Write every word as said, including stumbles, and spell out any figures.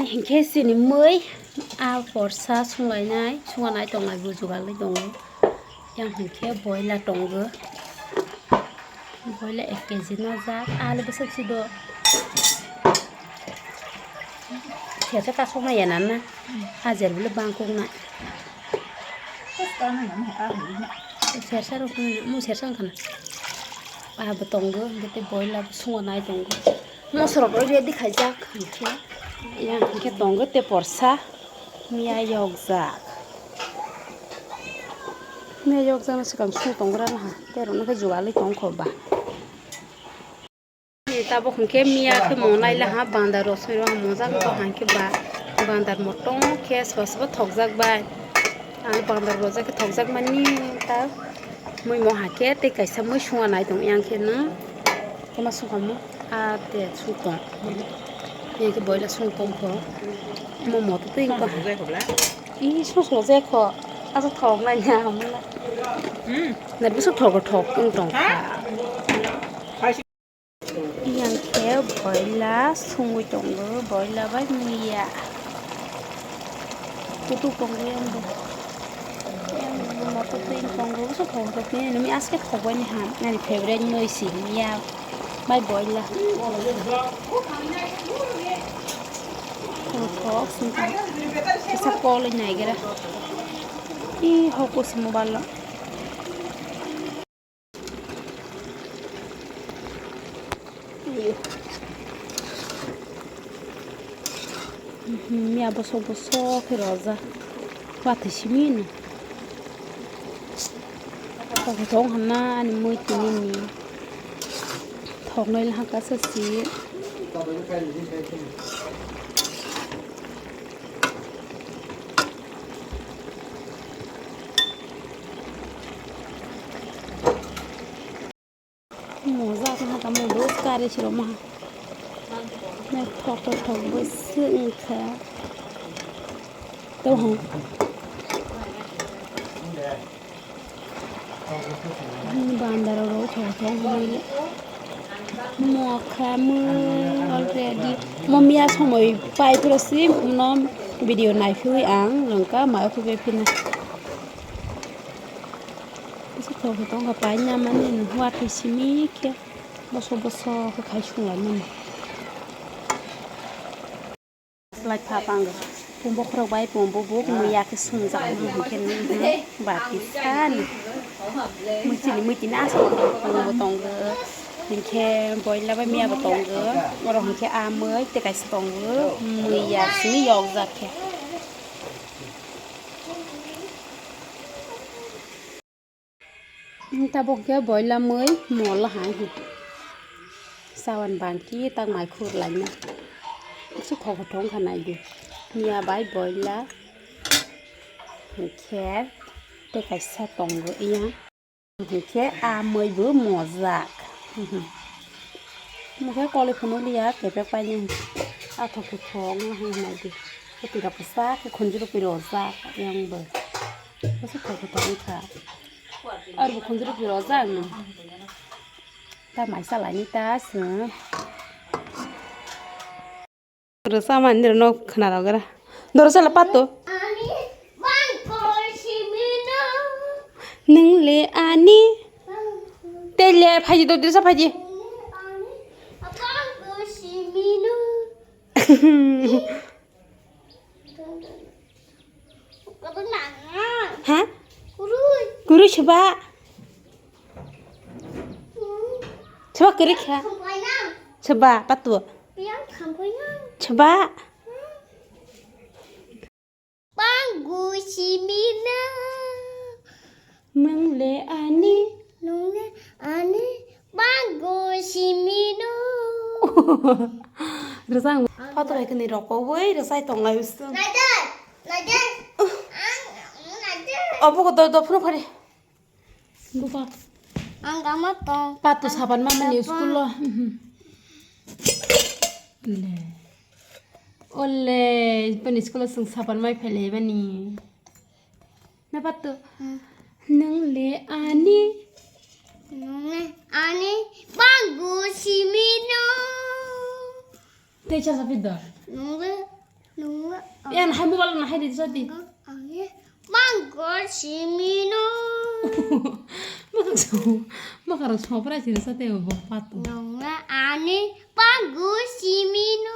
Hinkhe chini mui a porsa sunglainai, sunganai tongnai bo jugalwi tongo. Yang hinkhe boila tongo. Boila ek kg no jak, alu bwswk si do. Sersa kasoknai ya nana, ajer bwlwi bangkuknai. Sersa rok mung sersa wngkha na. Abo tongo, hinkhe tei boila bo sunganai tongo. Mosrok rok ready khaijak hinkhe. Yang hinkhe tongo tei porsa miya yokjak. Miya yokjakno swkang sung tongra naha, tei rokno khe jugalwi tongkho ba. Tabuk hinkhe miya khe monai laha, bandar rosoi rok mojak wngkha hinkhe ba, bandar motong khe soba soba thokjak bai. Ang bandar rojak khe thokjak mani ta mui mo hakhe tei kaisa mui sunganai tong yang khe no. Tei ma sung kha mo? A te sung tong. Yang khe boila sung tong kho. Mo moto twi wngkha. Ih, sung sung je kho. Asa thok nai na hamla. Hmm. Na bisu thok thok wng tong kha. Yang khe boila sungwi tongo, boila bai miya. Kutuk tongo yang bo. Yang bo motor twi tongo, so thok thok ni numi aske thok bai ni ham. Nani favorite noi si miya bai boila. Thok thok sung tong. Kisa kol nai gera. I hoko si mobile lo. Miya bosok bosok khe rojak. Watwi simi no. Tongthok wngkha na ani mui tini ni. Thoknai lahaka se si. Mojak wngkha tamo dos kari siro maha. Naithok thok bwswk wngkha. Tamo. Bandar rok thok thok wngkha. Mokha mui already. Mo miya somoi pai phuru si no video nai phiui ang nangka mai okhugwi phina. Bwswk thok thok wngkha paina mani watwi simi khe bosok bosok khe khai sung lai mani. Slai pha pang pung bokhorok bai pung bubuk mui ya khe sung jak mani hinkhe nini bati sani mui chini mui tini aswk pung bo tongo hinkhe boila bai miya bo tongo oro hinkhe ah mui tei kaisa tongo mui ya simi yok jak khe. Tabuk khe boila mui mola hai sawan bangki tak mai khur laina. Su khok thong kha nai di. Miya bai boila khe tei kaisa tongo iya. Hinkhe ah mui bo mojak. Mokhe koli phunukliya kepek painai. Athok khe thok wngma hai naidi. Twi rok kwchak khe khunjuru phi rojak yang bo. Bwswk thok khe thok wngkha. Arbo khunjuru phi rojak no. Ta mai salaini ta chwng. Rwchapmani rwno khwnarogra. Dorsa la pato. Nwng le ani. Tei le phaidi dorsa phaidi. Ha? Kwrwi seba. Seba kwrwi kha. Seba patu. Seba. Pangu simina. Nwng le ani. Nwng le ani. Pangu simino. Rwchang patu hai kani roko wei rwchai tong lai usung. Naidai. Naidai. Ang naidai. Obo ko do do phunu phari. Buka. Ang gama tong. Patu saban mama ni school lo. Le. Ole, pani school lo sung saban mai phele bani. Na patu. Nang le ani. Nang le ani banggu simino. Te cha sapi da. Nang le. Yan hai mobile na hai di sati. Mangkor simino. Makar so, makar so pra sini sate bo pato. Nongna ani panggu simino.